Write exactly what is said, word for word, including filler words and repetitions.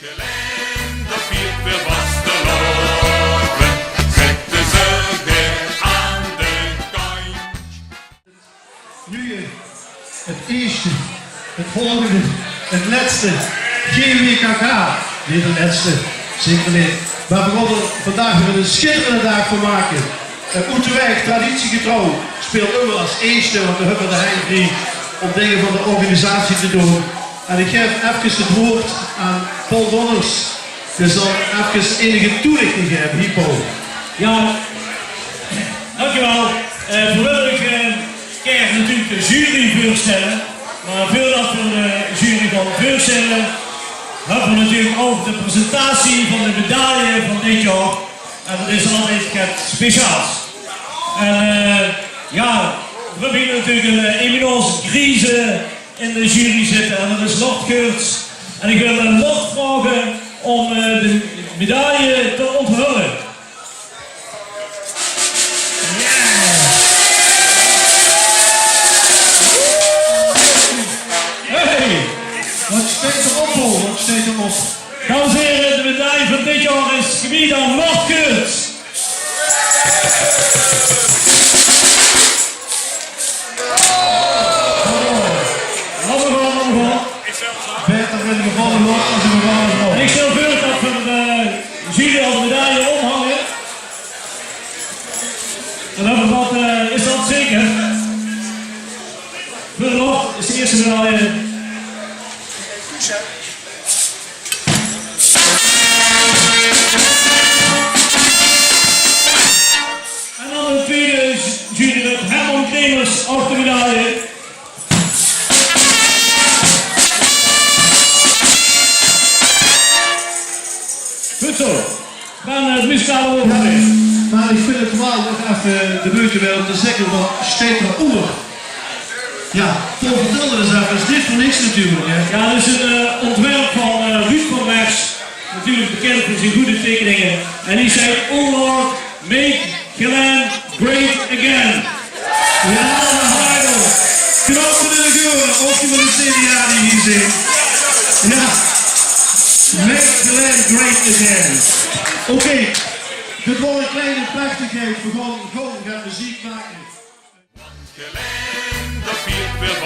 Gelaen, dat viert weer vastelaovend, zètte ze weer aan de kantj. Noe, eh, het ieësjte, het volgende, het lètste G W K K. Neet het lètste, zeker neet. Mer veer gaon d'r vandaag weer eine sjitterende daag van make. Eh, oet de waeg, traditiegetrouw, sjpeel ummer es ieësjte, want veer höbbe de hein vrie óm dinger van de organisatie te doon. En ich gaef efkes het woord aan Paul Donners. Dae zal efkes enige toelichting gaeve. Hie, Paul. Jao, dankjewel. Eh, veuraf, eh, gaon ich natuurlik de jury veurstelle. Mer veurdat veer de jury gaon veurstelle, höbbe veer natuurlik ouch de presentatie van de medaille van dit jaor. En dat is altied get speciaals. En, eh, jao, veer höbbe hie natuurlik ein, eh, eminence grise in de jury zitte. En dat is Lord Geurts. En ich wil, eh, Lord vraoge óm, eh, de medaille te ónthulle. Hey, wat steit d'r op, Paul? Wat steit d'r op? Dames en here, de medaille van dit jaor is gewijd aan Lord Geurts. Laot mer gaon, laot mer gaon. Baeter in gevalle, Lord, es in gevalle. En ich stel veur dat veer, eh, Julie al de medaille ómhange. En dan dat, eh, is dat zeker. Veur Lord is de ieësjte medaille. En dan de twiede, Julie, Herman Kremers, achte medaille. Good zo. Mer, eh, de muzikale overheid. Mer ich vinj het waal nog effe de meujte waerd óm te zègke, wat steit d'r ónger? Jao, Paul, vertèl d'r ins effe, is neet veur niks natuurlik, hè? Jao, dat is ein, eh, óntwerp van, eh, Ruud van Mers. Natuurlik bekènd veur zien gooj teikeninge. En dae zaet: "Oh Lord, make Gelaen great again." Jao, dao höbbe v'r 'm. Knap veur de figuur, ouch die van de C D A die hie zeen. Jao. Make Gelaen great again. Oké, dit waor ein klein plechtigheid. Veer gaon gewoon gaon meziek make. Gelaen, dat viert weer